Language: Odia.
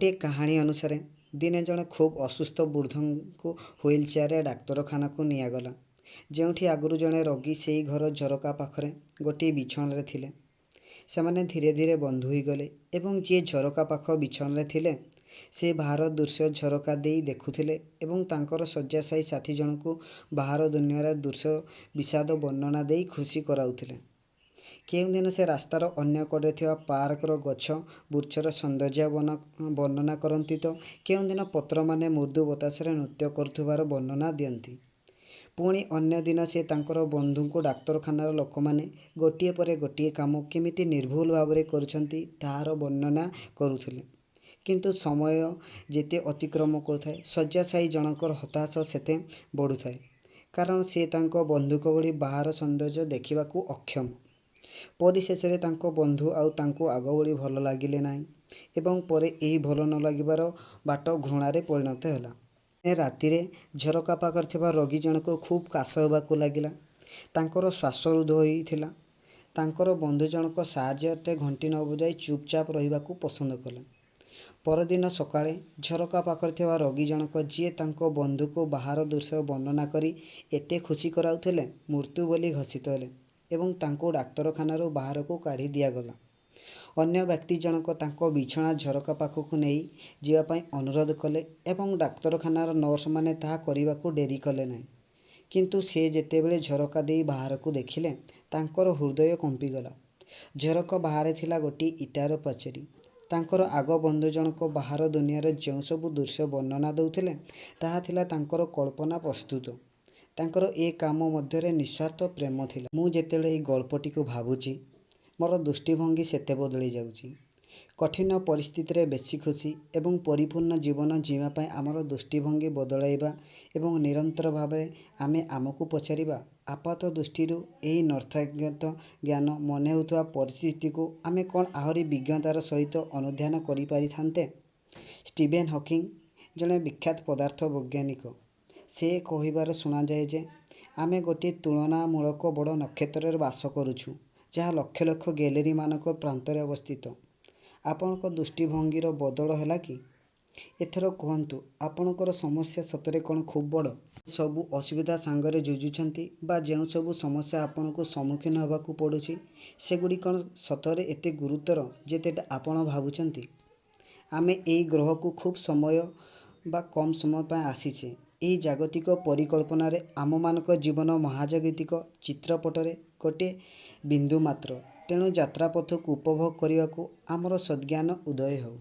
ଗୋଟିଏ କାହାଣୀ ଅନୁସାରେ, ଦିନେ ଜଣେ ଖୁବ୍ ଅସୁସ୍ଥ ବୃଦ୍ଧଙ୍କୁ ହୁଇଲ୍ ଚେୟାରରେ ଡାକ୍ତରଖାନାକୁ ନିଆଗଲା, ଯେଉଁଠି ଆଗରୁ ଜଣେ ରୋଗୀ ସେଇ ଘର ଝରକା ପାଖରେ ଗୋଟିଏ ବିଛଣାରେ ଥିଲେ। ସେମାନେ ଧୀରେ ଧୀରେ ବନ୍ଧୁ ହୋଇଗଲେ ଏବଂ ଯିଏ ଝରକା ପାଖ ବିଛଣାରେ ଥିଲେ, ସେ ବାହାର ଦୃଶ୍ୟ ଝରକା ଦେଇ ଦେଖୁଥିଲେ ଏବଂ ତାଙ୍କର ଶଯ୍ୟାଶାୟୀ ସାଥୀ ଜଣଙ୍କୁ ବାହାର ଦୁନିଆର ଦୃଶ୍ୟର ବିଶଦ ବର୍ଣ୍ଣନା ଦେଇ ଖୁସି କରାଉଥିଲେ। କେଉଁଦିନ ସେ ରାସ୍ତାର ଅନ୍ୟ କଡ଼ରେ ଥିବା ପାର୍କର ଗଛ ବୁର୍ଚ୍ଛର ସୌନ୍ଦର୍ଯ୍ୟ ବର୍ଣ୍ଣନା କରନ୍ତି ତ କେଉଁଦିନ ପତ୍ରମାନେ ମୃଦୁ ବତାସରେ ନୃତ୍ୟ କରୁଥିବାର ବର୍ଣ୍ଣନା ଦିଅନ୍ତି। ପୁଣି ଅନ୍ୟ ଦିନ ସେ ତାଙ୍କର ବନ୍ଧୁଙ୍କୁ ଡାକ୍ତରଖାନାର ଲୋକମାନେ ଗୋଟିଏ ପରେ ଗୋଟିଏ କାମ କେମିତି ନିର୍ଭୁଲ ଭାବରେ କରୁଛନ୍ତି, ତାହାର ବର୍ଣ୍ଣନା କରୁଥିଲେ। କିନ୍ତୁ ସମୟ ଯେତେ ଅତିକ୍ରମ କରୁଥାଏ, ଶଯ୍ୟାଶାୟୀ ଜଣଙ୍କର ହତାଶା ସେତେ ବଢ଼ୁଥାଏ, କାରଣ ସେ ତାଙ୍କ ବନ୍ଧୁଙ୍କ ଭଳି ବାହାର ସୌନ୍ଦର୍ଯ୍ୟ ଦେଖିବାକୁ ଅକ୍ଷମ। ପରିଶେଷରେ ତାଙ୍କ ବନ୍ଧୁ ଆଉ ତାଙ୍କୁ ଆଗଭଳି ଭଲ ଲାଗିଲେ ନାହିଁ ଏବଂ ପରେ ଏହି ଭଲ ନ ଲାଗିବାର ବାଟ ଘୃଣାରେ ପରିଣତ ହେଲା। ଦିନେ ରାତିରେ ଝରକା ପାଖରେ ଥିବା ରୋଗୀ ଜଣକୁ ଖୁବ୍ କାଶ ହେବାକୁ ଲାଗିଲା। ତାଙ୍କର ଶ୍ୱାସ ରୁଦ୍ଧ ହୋଇଥିଲା। ତାଙ୍କର ବନ୍ଧୁ ଜଣକ ସାହାଯ୍ୟାର୍ଥେ ଘଣ୍ଟି ନ ବଜାଇ ଚୁପଚାପ ରହିବାକୁ ପସନ୍ଦ କଲେ। ପରଦିନ ସକାଳେ ଝରକା ପାଖରେ ଥିବା ରୋଗୀ ଜଣକ, ଯିଏ ତାଙ୍କ ବନ୍ଧୁଙ୍କୁ ବାହାର ଦୃଶ୍ୟ ବର୍ଣ୍ଣନା କରି ଏତେ ଖୁସି କରାଉଥିଲେ, ମୃତ ବୋଲି ଘୋଷିତ ହେଲେ ଏବଂ ତାଙ୍କୁ ଡାକ୍ତରଖାନାରୁ ବାହାରକୁ କାଢ଼ି ଦିଆଗଲା। ଅନ୍ୟ ବ୍ୟକ୍ତି ଜଣକ ତାଙ୍କ ବିଛଣା ଝରକା ପାଖକୁ ନେଇ ଯିବା ପାଇଁ ଅନୁରୋଧ କଲେ ଏବଂ ଡାକ୍ତରଖାନାର ନର୍ସମାନେ ତାହା କରିବାକୁ ଡେରି କଲେ ନାହିଁ। କିନ୍ତୁ ସେ ଯେତେବେଳେ ଝରକା ଦେଇ ବାହାରକୁ ଦେଖିଲେ, ତାଙ୍କର ହୃଦୟ କମ୍ପିଗଲା। ଝରକା ବାହାରେ ଥିଲା ଗୋଟିଏ ଇଟାର ପାଚେରୀ। ତାଙ୍କର ଆଗ ବନ୍ଧୁ ଜଣକ ବାହାର ଦୁନିଆର ଯେଉଁସବୁ ଦୃଶ୍ୟ ବର୍ଣ୍ଣନା ଦେଉଥିଲେ, ତାହା ଥିଲା ତାଙ୍କର କଳ୍ପନା ପ୍ରସ୍ତୁତ। ତାଙ୍କର ଏ କାମ ମଧ୍ୟରେ ନିଃସ୍ୱାର୍ଥ ପ୍ରେମ ଥିଲା। ମୁଁ ଯେତେବେଳେ ଏହି ଗଳ୍ପଟିକୁ ଭାବୁଛି, ମୋର ଦୃଷ୍ଟିଭଙ୍ଗୀ ସେତେ ବଦଳି ଯାଉଛି। କଠିନ ପରିସ୍ଥିତିରେ ବେଶି ଖୁସି ଏବଂ ପରିପୂର୍ଣ୍ଣ ଜୀବନ ଜୀଇଁବା ପାଇଁ ଆମର ଦୃଷ୍ଟିଭଙ୍ଗୀ ବଦଳାଇବା ଏବଂ ନିରନ୍ତର ଭାବରେ ଆମେ ଆମକୁ ପଚାରିବା, ଆପାତ ଦୃଷ୍ଟିରୁ ଏହି ନିରର୍ଥକ ଜ୍ଞାନ ମନେ ହେଉଥିବା ପରିସ୍ଥିତିକୁ ଆମେ କ'ଣ ଆହୁରି ବିଜ୍ଞତାର ସହିତ ଅନୁଧ୍ୟାନ କରିପାରିଥାନ୍ତେ? ଷ୍ଟିଭେନ୍ ହକିଂ ଜଣେ ବିଖ୍ୟାତ ପଦାର୍ଥ ବୈଜ୍ଞାନିକ। ସେ କହିବାର ଶୁଣାଯାଏ ଯେ, ଆମେ ଗୋଟିଏ ତୁଳନାମୂଳକ ବଡ଼ ନକ୍ଷତ୍ରରେ ବାସ କରୁଛୁ, ଯାହା ଲକ୍ଷ ଲକ୍ଷ ଗ୍ୟାଲେରୀମାନଙ୍କ ପ୍ରାନ୍ତରେ ଅବସ୍ଥିତ। ଆପଣଙ୍କ ଦୃଷ୍ଟିଭଙ୍ଗୀର ବଦଳ ହେଲା କି? ଏଥର କୁହନ୍ତୁ, ଆପଣଙ୍କର ସମସ୍ୟା ସତରେ କ'ଣ ଖୁବ୍ ବଡ଼? ସବୁ ଅସୁବିଧା ସାଙ୍ଗରେ ଯୁଝୁଛନ୍ତି ବା ଯେଉଁସବୁ ସମସ୍ୟା ଆପଣଙ୍କୁ ସମ୍ମୁଖୀନ ହେବାକୁ ପଡ଼ୁଛି, ସେଗୁଡ଼ିକ କ'ଣ ସତରେ ଏତେ ଗୁରୁତର, ଯେତେଟା ଆପଣ ଭାବୁଛନ୍ତି? ଆମେ ଏହି ଗ୍ରହକୁ ଖୁବ୍ ସମୟ ବା କମ୍ ସମୟ ପାଇଁ ଆସିଛେ। ଏହି ଜାଗତିକ ପରିକଳ୍ପନାରେ ଆମମାନଙ୍କ ଜୀବନ ମହାଜାଗତିକ ଚିତ୍ରପଟରେ ଗୋଟିଏ ବିନ୍ଦୁ ମାତ୍ର। ତେଣୁ ଯାତ୍ରାପଥକୁ ଉପଭୋଗ କରିବାକୁ ଆମର ସଦ୍ଜ୍ଞାନ ଉଦୟ ହେଉ।